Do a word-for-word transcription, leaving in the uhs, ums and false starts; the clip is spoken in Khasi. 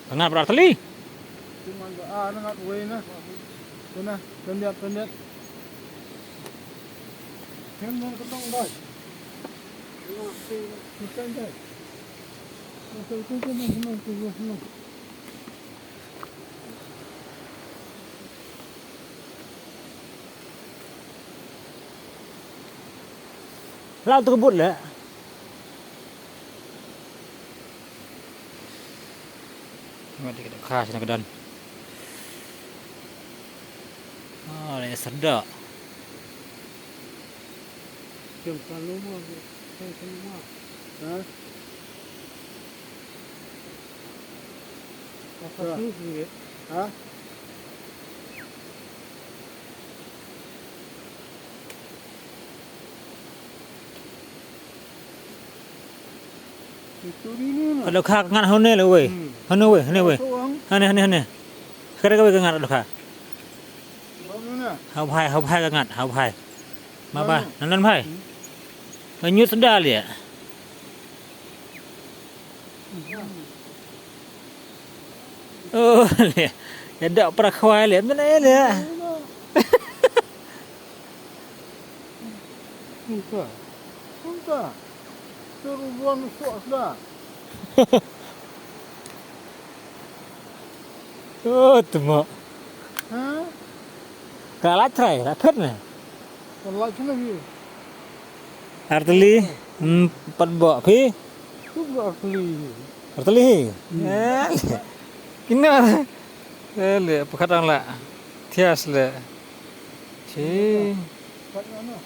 Nga ngat bra tali. Lah tu kebut le. Tengok dia kena khas nak kedan. Ah, dia sedap. Jom selalu mah, jom selalu mah. Ha? Apa tu sikit? Ha? Ka dohkha ka ngat hane le wei. Hmm. Hane wei, hane wei. Hane, hane, hane. Kare ka wei ka ngat dohkha. Hau bhai, hau bhai ka ngat, hau bhai. Ma ba, nan nan bhai. Ka nyut sendal ya. Oh, le. Ya dak pra khwai le, men ai le. Kumta. Kumta. Suruh buang sok dah. Oh, tuma. Ha? Ka la trai, la phet ne. Ka la trai ni. Arteli, hmm, pat bo phi. Tu ba arteli. Arteli. Hmm. Eh, kina. Eh, le, pakatang la. Thias le. Chi. Pat mana?